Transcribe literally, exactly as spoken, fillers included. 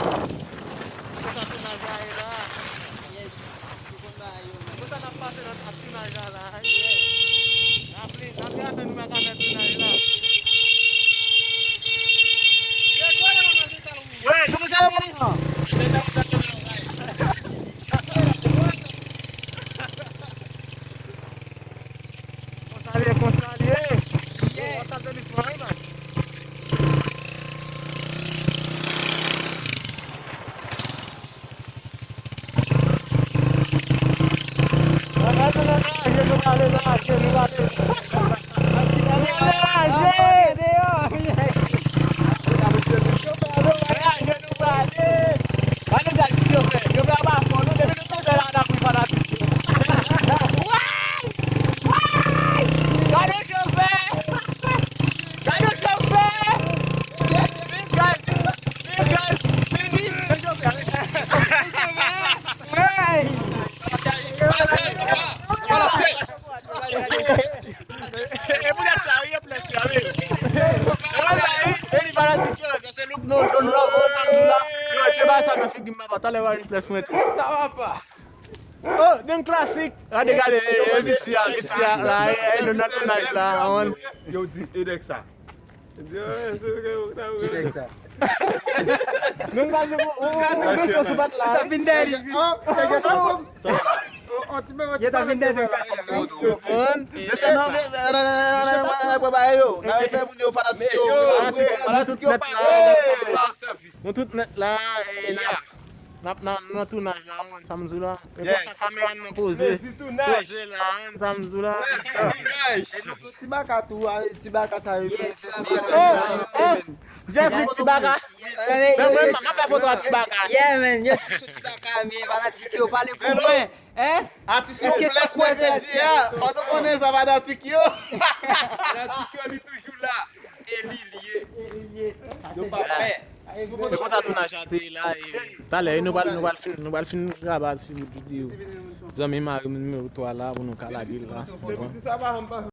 Konsa tounaj la ye la. Yes. Ou konn bagay yo, man. Konsa n ap pase nan tounaj la la. Yeah. N ap li, n ap li atè nou pa ka fè tounaj la. Wi, tout sa yo mwen di. Konsa l ye, konsa l ye. Yo, sa te li fò, wi, man. Lage nou, lage nou, lage nou, lage nou. Lage nou, lage nou. Ba nou gad ti chofè. Chofè a pa fò, non, depi nou chofè la, n ap ri fanatik yo. Way! Way! Gade chofè! Gade chofè! Big guys! Big guys! Big guys! Way! E poutèt sa, wi, yo plèch la, wi. Yo la, wi, e li fanatik yo, sa se look nou, Don Love, oh, Samzoula. Yo, tye ba sa nan figi m, papa, talè w a replace mwen tou. Sa va pa. Oh, Don Classic. Gade, gade, e, e, vit si a, vit si a, la, e, e, nou nan tounaj la, on. Yo di, e nèg sa. Yo, e, se, se, se, Ki nèg sa? Nou pa se pou, ou, ou, ou, ou, ou, ou, Sa vin dèyè li. Sa va? Yo ta vin dèyè li. Desann nan, vin, vin, vin, vin, vin, vin, vin, vin, yo. N a fè moun yo fanatik yo. Fanatik yo pa. Nou tout nèt la, e, n ap, n ap nan, nan tounaj la, mwen, Samzoula. E konsa kameraman poze. Poze la, mwen, Samzoula. Ti baka tou, a, ti baka sa yo, se sou. Oh, oh, Jeffrey ti baka. Men mwen, m pa ka fè foto a ti baka. Yeah, man, yo ti sou ti baka, men fanatik yo pale pou mwen. Hein? Atis yo blès mèkredi a. Fò nou konnen sa fanatik yo. Fanatik yo, li toujou la. E li, li ye. Yo pa pè. E konsa tounaj la te ye la, e talè, nou pral, nou pral fin, nou pral fin graba ti bout videyo. Zanmi mari m nimewo twa la, pou nou ka lage l la.